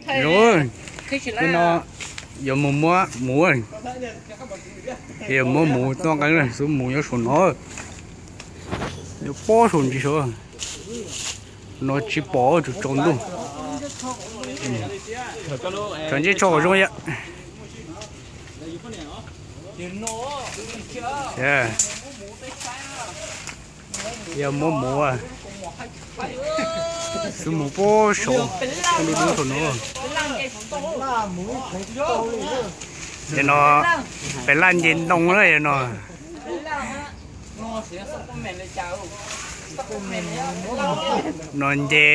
Zoo, no yuav mus muab mus, yuav muab mus txoj nqeeb, xub mus nyob saum no, yuav pob saum ntsis saud, no tsis pom tsuas tsaus ntuj. Tso ntsej tso kom zoo yom. Yog muab mus, xub mus pob saum, dub dub saum no. Yog no, pem laj nce ntoo lawm yog no. No nce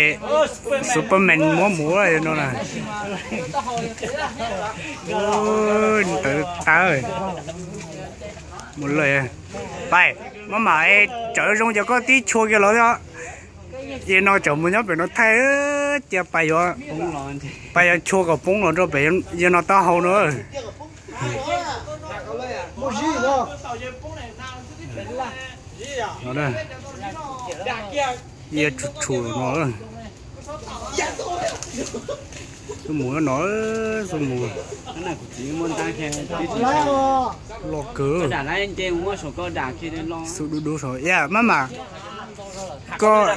Superman muab mus no na. Tawv tawv. Mus lawm. Pais, maj mam tsawv zoo ces koj tib chua kiag los thiab. Ces no tsam mus nyob pem no thaij, cia pais yuav, pais yuav chua kom poob los rau pem yawg no taub hau no. Ib tshum tshum no. Xub mus no, xub mus. Loj kawg. Xub dub dub saud. Maj mam, koj,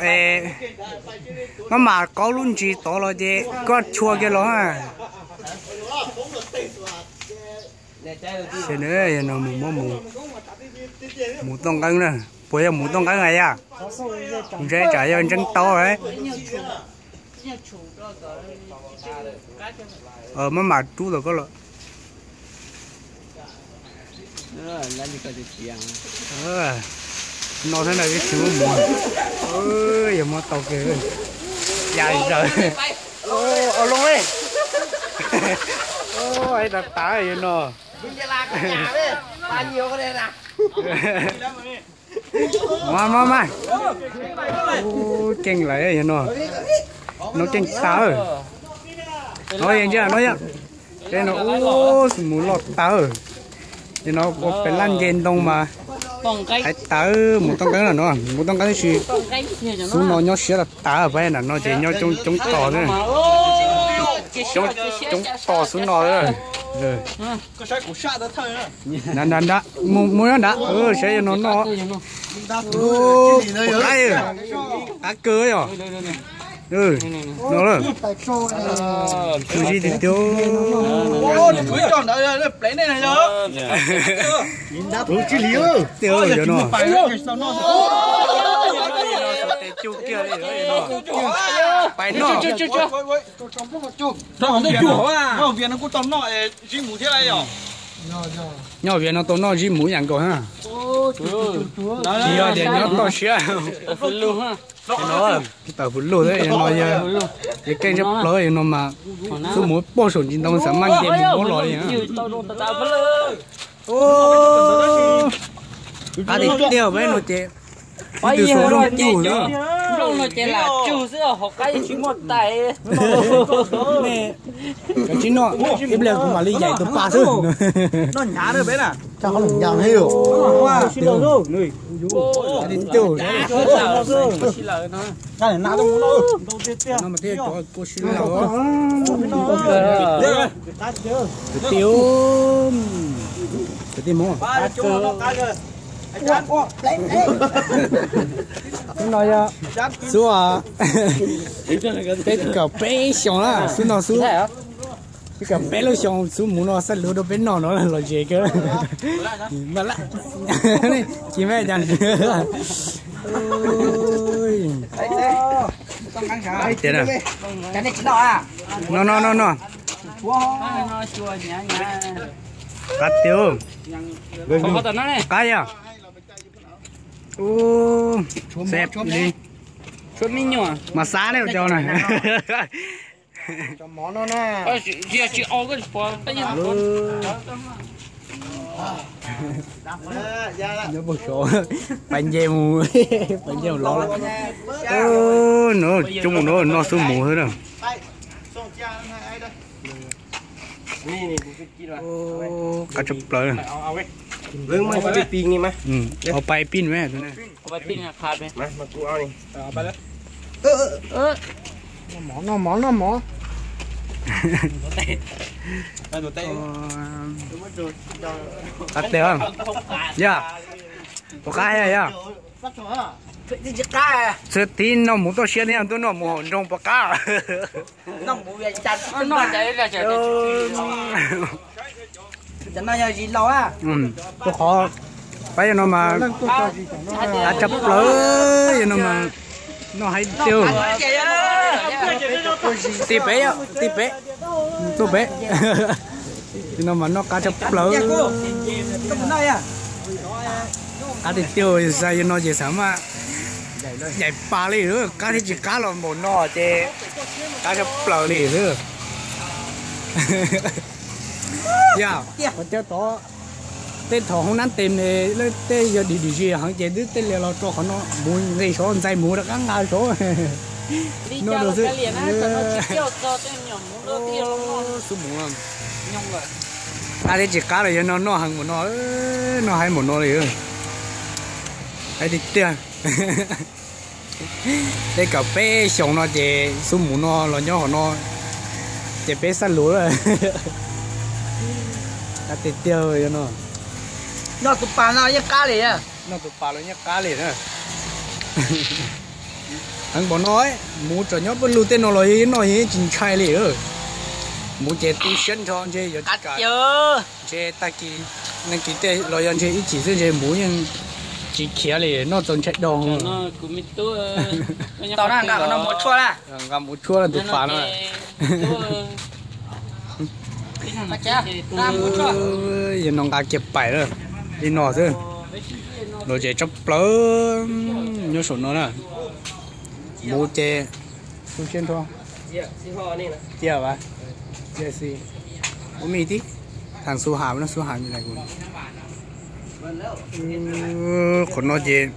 maj mam qaub lub ntsis tod los ces koj chua kiag los. Xyov no mus muab mus, mus toj nqeeb na. Puas yog mus toj nqeeb a yaj? Kuv ntshai tsam yog ntseeb tau. Maj mam rub tau koj los. No thiab na, tsis muab mus. Yog muab tau kiag. Ya zaws. Au loo, tas tas yog no. Mas mas mas, keej lawm no. No keej tawv. No yeej ntsia no yom. Peb no ub, mus loj tawv. Ces no ua pem laj nce ntoo mas hais tawv mus toj nqeeb no, mus toj nqeeb tab sis xub no nyob siab tas tas, peb na no ces nyob coob coob tos xwb. Coob tos xub no. Nrad nrad nrad, mus nyob nrad, saib yog no noj. Qav kawg yom. No, tsuj zib tiag tiag. Tej yog no. Pais noj. Nyob vias no kuj tau noj zib mus thiab yom. Nyob vias no tau noj zib mus yam nkaus na. Tsis yog tias nyob toj siab. Tawm hws lug thiab no yog, ces keej tshaj plaws no mas, xub mus pob saum ntsis ntoo xav maj nce mus muab los li. Qab tiag tiag peb no ces ib tug xub nplooj cuj xwb. Nplooj no ces lam tsug xwb, hauv qab yeej tsis muaj tais. Koj tsis noj, ib pliag kuv mam li yaim tus pas xwb. Noj hnyav na peb na. Qab tiag tiag. Kwv tij, kwv tij Hmoob. Xub no yog xub, peb kaum peb xyoos na, xub no xub, peb kaum peb lub xyoos xub mus no xab lub rau peb noj no los zem kawg. Tsis me cas. Tias no no no no. Qab tiag. Qab yog. Ub, xeeb li. Mas xav ne cov na. Nyob puag saud, pais nce mus, pais nce mus lov lawm. No coob no, noj xub mus xwb na. Qab tshaj plaws. Au pais pij me. Noj mov, noj mov, noj mov. Qab tiag. Yog, puas qab yog? Txhua tib noj mus toj siab thiab tuaj noj mus hauv nroog puas qab? Rau qhov pab yog no mas qab tshaj plaws, yog no mas noj haib tiag. Ti pem, ti pem, tuaj pem. Ti no mas noj qab tshaj plaws. Qab tiag tiag, xav yog no ces xav mas yaim pas li, qab thiab tsis qab los npaum no ces qab tshaj plaws li xwb. Yog, qhov chaw tod tej thaum hoob nab tes ne, tej yog dim dim zis heev ces twb tej lias los rau qhov no, mus nqis saud ntxais mus rov qab nqa saud. No xwb. Xub mus, qab thiab tsis qab los yog no noj heev npaum no, noj haib npaum no li. Haib tiag tiag. Tej kaum peb xyoos no ces xub mus no los nyob qhov no ces peb xaj lus lawm. Qab tiag tiag no. Noj tus pas no yeej qab li, noj tus pas los yeej qab li na. Heev npaum no, mus tseem nyob pawg lug tej no los yeej noj yeej tsis ntshai li. Mus ces tu siab nrho ntshe yuav tsis kam, ntshe tag kis, tag kis tej los yog ntshe ib chim xwb ntshe mus yeej tsis khiav li, noj txaus ntshai dhau. Nqa mus tshuaj tus pas no. Yog no nqa kiag pais lawm, li no xwb. Los ces tshaj plaws nyob saum no na. Mus ces tu siab nrho. Cia, ua me tib, thas xu has no xu has me lais kuv. Qhov no ces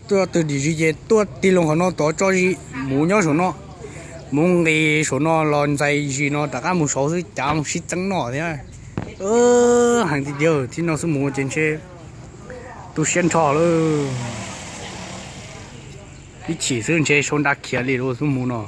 tuaj twg dim zis ces tuaj tig loo qhov no tod tso zis mus nyob saum no, mus nqis saum no los ntxais zis no rov qab mus saud xwb cav mus sib txeeb noj thiab. Heev tiag tiag, tib no xub mus ces ntshe tu siab nrho lawm. Ib chim xwb ntshe sau nra khiav li lawm xub mus no.